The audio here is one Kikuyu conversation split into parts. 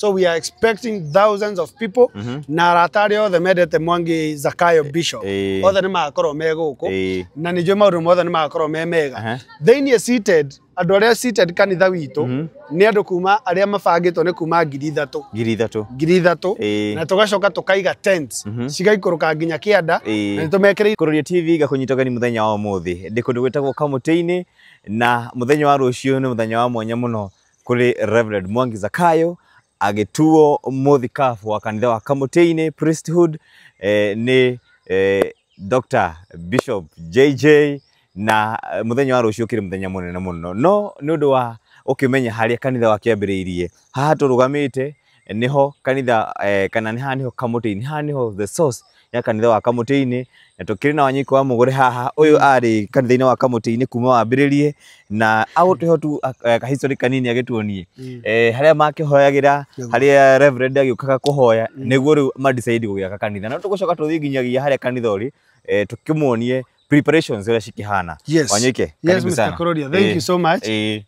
So we are expecting thousands of people na arata arĩa othe mendete Mwangi Zakayo Bishop othe nĩ magakorwo me gũkũ na nĩ njũĩ maũndũ mothe nĩ magakorwo me mega. Thĩinĩ seated, andũ arĩa seated kanitha witũ nĩ andũ kuma arĩa mabangĩtwo nĩ kuma 3,000. 3,000. 3,000. Na tũgacoka tũkaiga tents cigaikũrũka nginya kĩanda na nĩ tũmekĩrĩire. Kuroria TV gakũnyita ũgeni mũthenya wa ũmũthĩ ndĩ kũndũ gwĩtagwo Kamũtĩ-inĩ, na mũthenya wa rũciũ nĩ mũthenya wa mwanya mũno kũrĩ Reverend Mwangi Zakayo agĩtuo mũthikabu wa kanitha wa Kamũtĩ-inĩ Priesthood nĩ Dr. Bishop JJ, na mũthenya wa rũciũ ũkĩrĩ mũthenya mũnene mũno, no nĩ ũndũ wa ũkĩmenya harĩa kanitha wakĩambĩrĩirie, haha tũrũgamĩte niho kanitha kana nĩ haha niho Kamũtĩ-inĩ, haha niho the source ya kanitha wa Kamũtĩ-inĩ, na tũkĩrĩ na Wanyũiko wa Mũgũre haha. Ũyũ arĩ kanitha-inĩ wa Kamũtĩ-inĩ kuma wambĩrĩrie, na agũtũhe tu kahistory kanini agĩtuonie harĩa makĩhoyagĩra, harĩa Reverend agĩũkaga kũhoya nĩguo rĩu ma decide gũgĩaka kanitha. Na tũgũcoka tũthiĩ nginyagia harĩa kanitha ũrĩ, tũkĩmuonie preparations ũrĩa cikĩhana. Wanyoike, karibu Mr. sana. Kuroria, thank you so much.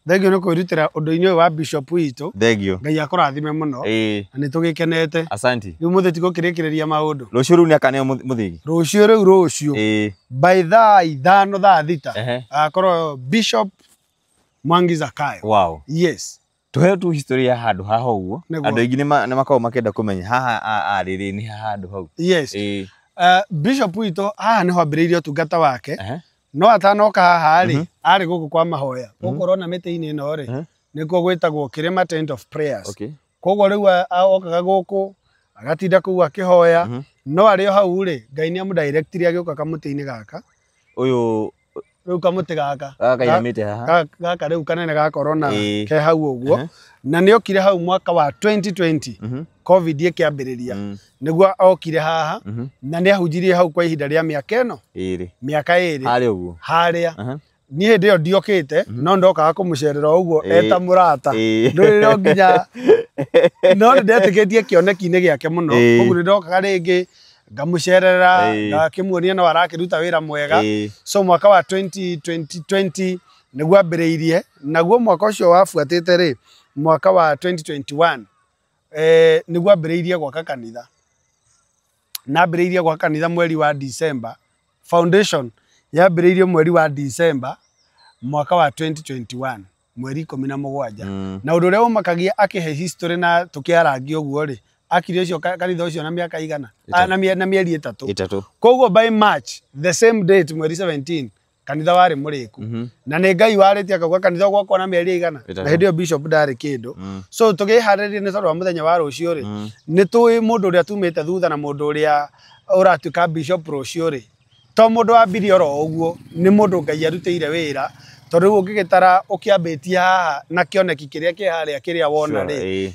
Thank you nĩ kwĩrutĩra ũndũ-inĩ ũyũ wa Bishop witũ. Thank you. Ngai akũrathime mũno. Na nĩ tũgĩkenete. Asanti. Rĩu mũthĩ tigũkĩrĩkĩrĩria maũndũ. Rũciũ rĩu nĩ akaneo mũthĩgi. Rũciũ rĩu rũciũ by thaa 5 thaa 6 agakorwo Bishop Mwangi Zakayo. Yes. Tuhe tu history ya handũ haha ũguo. Nĩguo. Andũ aingĩ nĩ makoragwo makĩenda kũmenya haha arĩ rĩ, nĩ haha handũ hau. Yes. Bishop witũ haha nĩho ambĩrĩirie ũtungata wake. No atanoka haha rĩ, arĩ gũkũ kwa mahoya. Gũkũ ũrona mĩtĩ-inĩ ĩno rĩ, nĩkuo gwĩtagwo Kĩrĩma Tent of Prayers. Koguo rĩu okaga gũkũ agatinda kũu akĩhoya, no arĩ o hau rĩ, Ngai nĩ amũdirectire agĩũka kamũtĩ-inĩ gaka. Ũyũ Rĩu kamũtĩ gaka. Gaka kainamĩte haha. Gaka rĩu kanene ga corona ke hau ũguo. Na nĩ okire hau mwaka wa 2020 COVID ĩkĩambĩrĩria, nĩguo okire haha na nĩ ahunjirie hau kwa ihinda rĩa mĩaka ĩno 2. Mĩaka 2. Harĩa ũguo. Harĩa. Niĩ hĩndĩ ĩyo ndiokĩte, no ndokaga kũmũcerera o ũguo eta mũrata. Ndũrĩ no nginya, no nĩ ndetĩkĩtie kĩoneki-inĩ gĩake mũno. Koguo nĩ ndokaga rĩngĩ ngamũcerera, ngakĩmuonia no arakĩruta wĩra mwega. So mwaka wa 2020 nĩguo ambĩrĩirie, naguo mwaka ũcio wabuatĩte rĩ, mwaka wa 2021 nĩguo ambĩrĩirie gwaka kanitha. Na ambĩrĩirie gwaka kanitha mweri wa December. Foundation yambĩrĩirio mweri wa December mwaka wa 2021, mweri 17. Na ũndũ ũrĩa ũmakagia akĩhe history na tũkĩarangia ũguo rĩ, akire ũcio kanitha ũcio na mĩaka igana? 3. Na mĩeri 3. 3. Koguo by March, the same date, mweri 17, kanitha warĩ mũrĩku. Na nĩ Ngai warĩtie akauga kanitha gwakwa na mĩeri igana? 3. Na hĩndĩ ĩyo bishop ndarĩ kĩndũ. So tũkĩharĩria nĩ tondũ wa mũthenya wa rũciũ rĩ, nĩ tũĩ mũndũ ũrĩa tumĩte thutha na mũndũ ũrĩa ũratuĩka bishop rũciũ rĩ, to mũndũ wambirie oro ũguo, nĩ mũndũ Ngai arutĩire wĩra, tondũ rĩu ũngĩgĩtara ũkĩambĩtie haha na kĩoneki kĩrĩa kĩ harĩa kĩrĩa wona rĩ,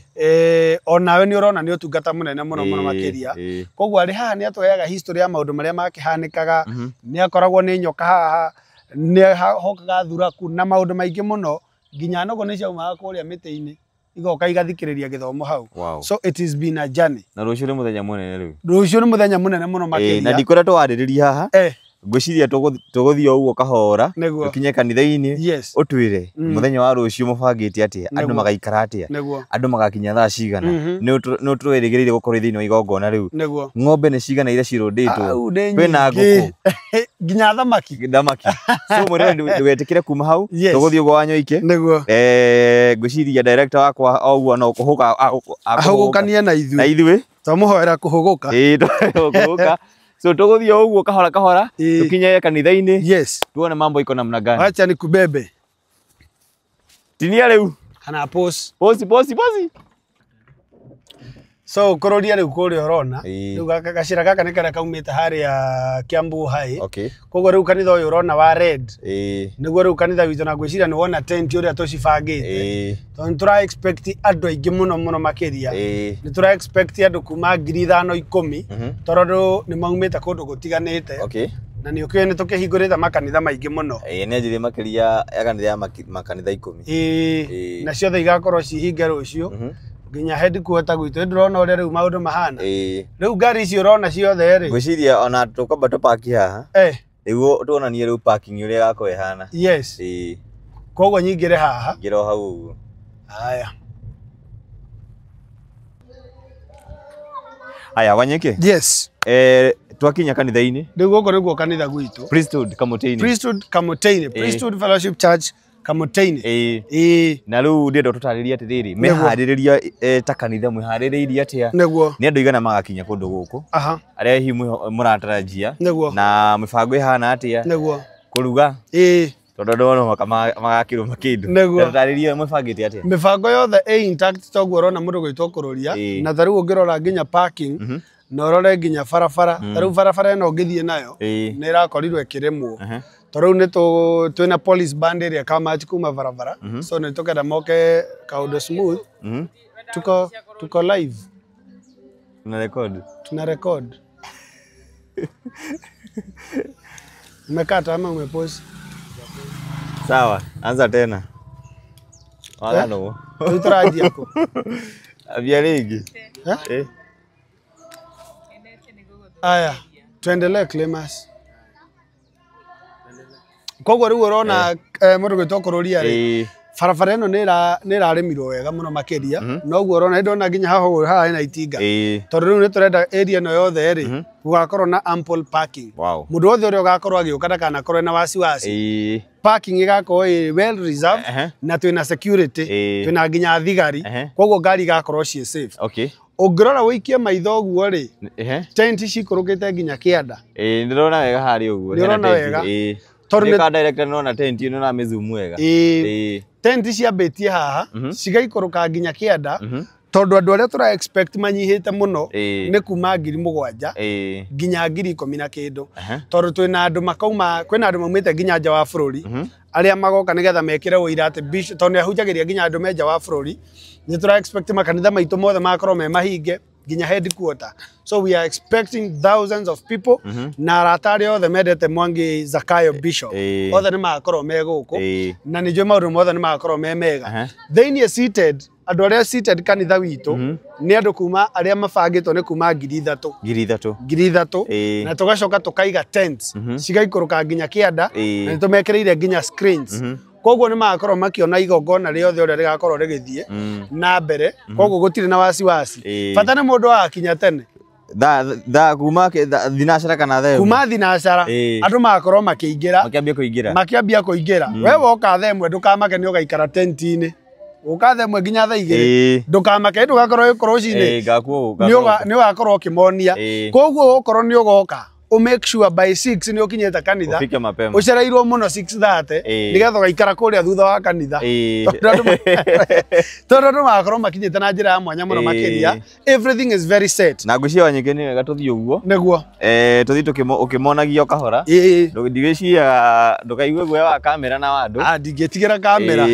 onawe nĩ ũrona nĩ ũtungata mũnene mũno mũno makĩria. Koguo arĩ haha nĩ atũheaga history ya maũndũ marĩa makĩhanĩkaga, nĩ akoragwo nĩ nyoka haha, nĩ hokaga thuraku na maũndũ maingĩ mũno, nginya nũgũ nĩ ciaumaga kũrĩa mĩtĩ-inĩ igoka igathikĩrĩria gĩthomo hau. So it has been a journey. Na rũciũ nĩ mũthenya mũnene rĩu. Rũciũ nĩ mũthenya mũnene mũno Na makĩria. ndikwenda tũwarĩrĩrie haha. Ngwĩciria tũgũthiĩ o ũguo kahora, tũkinye kanitha-inĩ, ũtwĩre mũthenya wa rũciũ mũbangĩte atĩa, andũ magaikara atĩa, andũ magakinya thaa cigana, nĩ tũrĩgĩrĩire gũkorwo thĩinĩ wa igongona rĩu. Ng'ombe nĩ cigana iria cirũndĩtwo? Au, nĩ Kwĩna nyingĩ. ngũkũ? Nginya thamaki. Thamaki. So mwĩrore ndũgetĩkĩre kuma hau, tũgũthiĩ ũguo Wanyoike. Ngwĩciria director wakwa o ũguo no kũhũka Ahũgũkanie na ithuĩ. Na ithuĩ. Twamũhoera kũhũgũka. Ĩĩ, kũhũgũka. So tũgũthiĩ o ũguo kahora kahora, tũkinye kanitha-inĩ. Tuone mambo iko namna gani. Wacha nikubebe. Tinia rĩu. Kana pause. Pause, pause, pause. So kũroria rĩu kũrĩa ũrona, rĩu gaka gacĩra gaka nĩ karĩa kaumĩte harĩa Kiambu High. Koguo rĩu kanitha ũyũ ũrona wa red, nĩguo rĩu kanitha witũ, na ngwĩciria nĩ wona tent ũrĩa tũcibangĩte. Tondũ nĩ tũra expect andũ aingĩ mũno mũno makĩria. Nĩ tũra expect andũ kuma 5,000 10,000, tondũ nĩ maumĩte kũndũ gũtiganĩte. Na nĩ ũkĩũĩ nĩ tũkĩhingũrĩte makanitha maingĩ mũno. Ĩĩ, nĩ anjirie makĩria ya kanitha ya makanitha 10. Na ciothe igakorwo cihinge rũciũ nginya headquarter gwitũ. Nĩ ndĩrona ũrĩa rĩu maũndũ mahana. Rĩu ngari ici ũrona ciothe rĩ, Ngwĩciria ona tũkwamba tũpaki haha nĩguo tuonanie rĩu parking ũrĩa ĩgakorwo ĩhana. Koguo nyingĩre haha. Ingĩra o hau ũguo. Haya. Haya Wanyeki. Yes. Twakinya kanitha-inĩ. Rĩu gũkũ nĩguo kanitha gwitũ. Priesthood Kamũtĩ-inĩ. Priesthood Kamũtĩ-inĩ. Priesthood Fellowship Church Kamũtĩ-inĩ. Ĩĩ. Na rĩu ndĩrenda tũtarĩrie atĩrĩrĩ, meharĩrĩria ta kanitha mwĩharĩrĩirie atĩa? Nĩguo. Nĩ andũ aigana magakinya kũndũ gũkũ? Aha. Arĩa hihi mũratarajia? Nĩguo. Na mĩbango ĩhana atĩa? Nĩguo. Kũruga? Ĩĩ. Tondũ andũ no mũhaka magakĩrwo makĩndũ. Nĩguo. Tarĩria mwĩbangĩte atĩa? Mĩbango yothe ĩ intact toguo ũrona mũndũ gwĩtwo kũrũria. Na ta rĩu ũngĩrora nginya parking na ũrore nginya barabara. Ta rĩu barabara ĩno ũngĩthiĩ nayo nĩ ĩrakorirwo ĩkĩrĩmwo. Ta rĩu nĩ twĩna police band ĩrĩa ĩkamatch kuma barabara. So nĩ tũkenda moke kaũndũ smooth. Tuko live. Tuna record. Tuna record. Umekata ama umepost? Sawa, anza tena. Wala no. Rĩu tũranjia kũ? Ambia rĩngĩ. Eh? Aya, tuendelee Clemas. Koguo rĩu ũrona mũndũ gwĩtwo kũrũria rĩ, barabara ĩno nĩ ĩrarĩmirwo wega mũno makĩria. Noguo ũrona ndona nginya haha ũguo haha hena itinga. Tondũ rĩu nĩ tũrenda area ĩno yothe rĩ, gũgakorwo na ample parking. Mũndũ wothe ũrĩa ũgakorwo agĩũka ndakanakorwo na wasiwasi. Parking ĩgakorwo ĩ well reserved na twĩna security, twĩna nginya thigari. Koguo ngari igakorwo ciĩ safe. Okay. Ũngĩrora ũikie maitho ũguo rĩ, tent cikũrũkĩte nginya kĩanda. Ndĩrona wega harĩa ũguo. Nĩũrona wega. Tondũ nĩ director nĩrona tent ĩno na mĩzumu wega. Tent ciambĩtie haha cigaikũrũka nginya kĩanda. Tondũ andũ arĩa tũra expect manyihĩte mũno nĩ kuma 7,000 nginya 10,000 na kĩndũ. Tondũ twĩna andũ makauma, kwĩna andũ maumĩte nginya nja wa bũrũri arĩa magoka nĩgetha mekĩre ũira atĩ bishop, tondũ nĩahunjagĩria nginya andũ me nja wa bũrũri. Nĩ tũra expect makanitha maitũ mothe magakorwo me mahinge nginya headquarter. So we are expecting thousands of people. Na arata arĩa othe mendete Mwangi Zakayo Bishop othe nĩ magakorwo me gũkũ. Na nĩ njũĩ maũndũ mothe nĩ magakorwo me mega. Thĩinĩ seated, andũ arĩa seated kanitha witũ nĩ andũ kuma arĩa mabangĩtwo nĩ kuma 3,000. 3,000. 3,000. Na tũgacoka tũkaiga tents cigaikũrũka nginya kĩanda. Na nĩ tũmekĩrĩire nginya screens. Koguo nĩ magakorwo makĩona igongona rĩothe ũrĩa rĩgakorwo rĩgĩthiĩ na mbere. Koguo gũtirĩ na wasiwasi. Bata nĩ mũndũ agakinya tene. Thaa kuma thinacara kana thaa ĩmwe? Kuma thinacara andũ magakorwo makĩingĩra. Makĩambia kũingĩra. We woka thaa ĩmwe ndũkamake nĩ ũgaikara tent-inĩ. Ũka thaa ĩmwe nginya thaa igĩrĩ ndũkamake ndũgakorwo wĩ rũcinĩ. Nĩ ũgakorwo ũkĩmonia. Koguo okorwo nĩ ũgoka u make sure by 6 nĩ ũkinyĩte kanitha. Ũfike mapema. Ũcereirwo mũno 6:30 nĩgetha ũgaikara kũrĩa thutha wa kanitha. Tondũ andũ magakorwo makinyĩte na njĩra ya mwanya mũno makĩria. Everything is very set. Na ngwĩciria Wanyeki nĩ wega tũthiĩ ũguo. Nĩguo. Tũthiĩ ũkĩmonagia o kahora. Ndigwĩciria ndũkaigue guoya wa kamera na wa andũ. Ndingĩtigĩra kamera.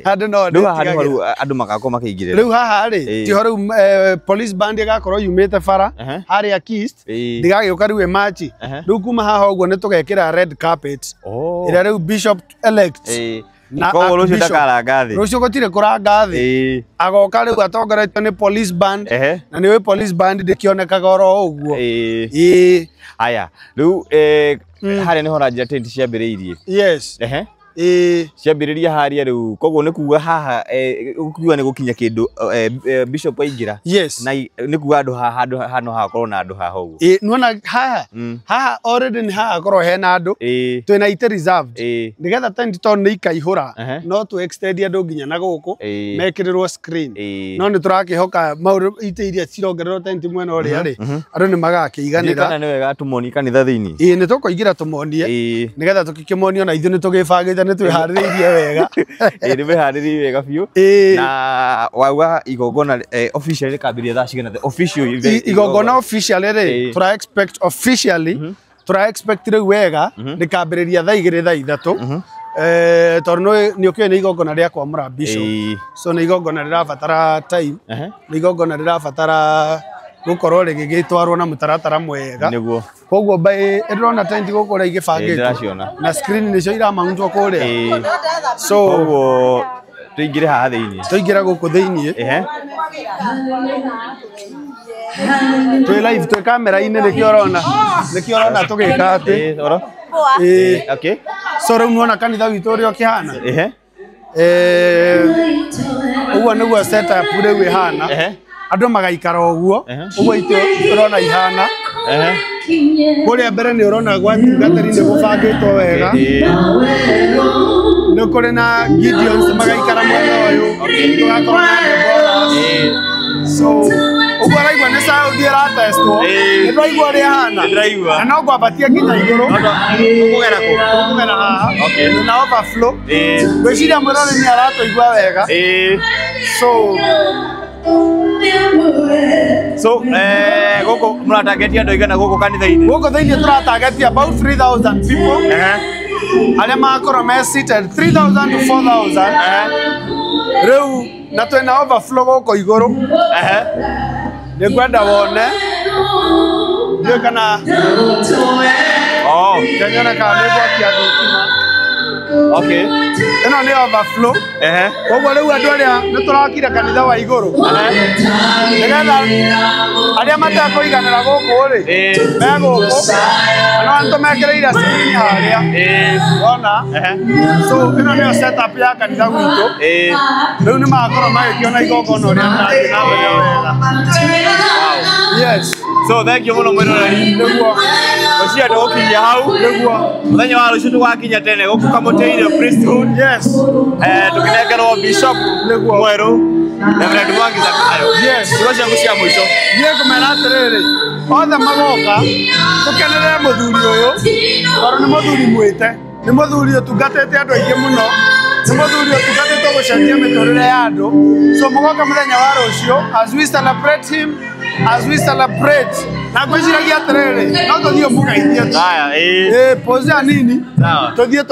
Andũ no Rĩu haha nĩho rĩu andũ magakorwo makĩingĩrĩra. Rĩu haha rĩ, tiho rĩu police band ĩgakorwo yumĩte bara harĩa East, ndĩgagĩũka rĩu ĩmachi. Rĩu kuma haha ũguo nĩ tũgekĩra red carpet. Ĩrĩa rĩu bishop elect. Koguo rũciũ ndakaranga thĩ. Rũciũ gũtirĩ kũranga thĩ. Agoka rĩu atongoretio nĩ police band. Na nĩũĩ police band ndĩkĩonekaga oro ũguo. Haya, rĩu harĩa nĩho ũranjĩra tent ciambĩrĩirie. Yes. Ciambĩrĩria harĩa rĩu, koguo nĩ kuga haha kuga nĩ gũkinya kĩndũ bishop aingĩra. Yes. Na nĩ kuga andũ haha handũ no hakorwo na andũ haha ũguo. Nĩwona haha haha already nĩ hagakorwo hena andũ. Twĩna itĩ reserved. Nĩgetha tent tondũ nĩ ikaihũra no tũ extend andũ nginya na gũkũ mekĩrĩrwo screen. No nĩ tũrakĩhoka maũndũ itĩ iria cirongererwo tent mwena ũrĩa rĩ, andũ nĩ magakĩiganĩra. Kana nĩ wega tũmonie kanitha thĩinĩ. Nĩ tũkũingĩra tũmonie nĩgetha tũkĩmonie ona ithuĩ nĩ tũgĩbangĩte nĩ twĩharĩrĩirie wega. Nĩ mwĩharĩrĩirie wega biũ. Na wauga igongona officially rĩkambĩrĩria thaa cigana? The official igongona officially rĩ, tũra expect officially, tũra expect rĩu wega rĩkambĩrĩria thaa 2 thaa 3. Tondũ nĩ ũkĩũĩ nĩ igongona rĩa kwamũra bishop. So nĩ igongona rĩrabatara time, nĩ igongona rĩrabatara gũkorwo rĩgĩgĩtwarwo na mũtaratara mwega. Nĩguo. Koguo by ndĩrona tent gũkũ ũrĩa igĩbangĩtwo. Na screen nĩcio iramauntwo kũrĩa. So koguo tũingĩre haha thĩinĩ. Tũingĩre gũkũ thĩinĩ. Twĩ live twĩ kamera-inĩ nĩkĩo ũrona. Nĩkĩo ũrona tũgĩka atĩ. Okay. So rĩu nĩwona kanitha witũ ũrĩa ũkĩhana. Ũguo nĩguo setup rĩu ĩhana. Andũ magaikara ũguo ũguo itĩ ũrona ihana. Kũrĩa mbere nĩ ũrona gwa tungatĩri nĩ gũbangĩtwo wega. Nĩ kũrĩ na Gideons magaikara mwena ũyũ, tũgakorwo na Deborahs. So ũguo ũraigua nĩ sound ĩratestwo, nĩ ndĩraigua ũrĩa ĩhana. Nĩndĩraigua. Na no ngwambatia nginya igũrũ. Ũkũgera kũ? Tũkũgera haha. Na overflow. Ngwĩciria mwĩrori nĩ aratũigua wega. So So gũkũ mũratangetia andũ aigana gũkũ kanitha-inĩ? Gũkũ thĩinĩ tũratarget about 3,000 people arĩa magakorwo me seated, 3,000 to 4,000 rĩu, na twĩna overflow gũkũ igũrũ. Nĩ ngwenda wone, ndiũĩ kana Oh, kenyone kana nĩ gwakia thitima. Ĩno nĩ overflow. Koguo rĩu andũ arĩa nĩ tũrakire kanitha wa igũrũ nĩgetha arĩa matekũiganĩra gũkũ rĩ, me gũkũ, na no nĩtũmekĩrĩire screen harĩa wona. So ĩno nĩyo setup ya kanitha gwitũ. Rĩu nĩ magakorwo magĩkĩona igongona ũrĩa rĩrathiĩ na mbere wega. Yes. So thank you mũno mwĩroreri. Nĩguo. Ngwĩciria tũgũkinyia hau. Nĩguo. Mũthenya wa rũciũ tũgakinya tene gũkũ Kamũtĩ-inĩ priesthood. Yes. Tũkĩnengerwo bishop Nĩguo. mwerũ, Reverend Mwangi Zakayo. Yes. Ciugo ciaku cia mũico. Niĩ ngũmera atĩrĩrĩ, othe magoka tũkenerere mũthuri ũyũ, tondũ nĩ mũthuri mwĩte, nĩ mũthuri ũtungatĩte andũ aingĩ mũno, nĩ mũthuri ũtungatĩte gũcenjia mĩtũrĩre ya andũ. So mũgoka mũthenya wa rũciũ as we celebrate him, as we celebrate, na ngwĩciragia atĩrĩrĩ, no tũthiĩ mũgeithie tu. Haya, Ĩ, pause nini. Sawa. Tũthiĩ.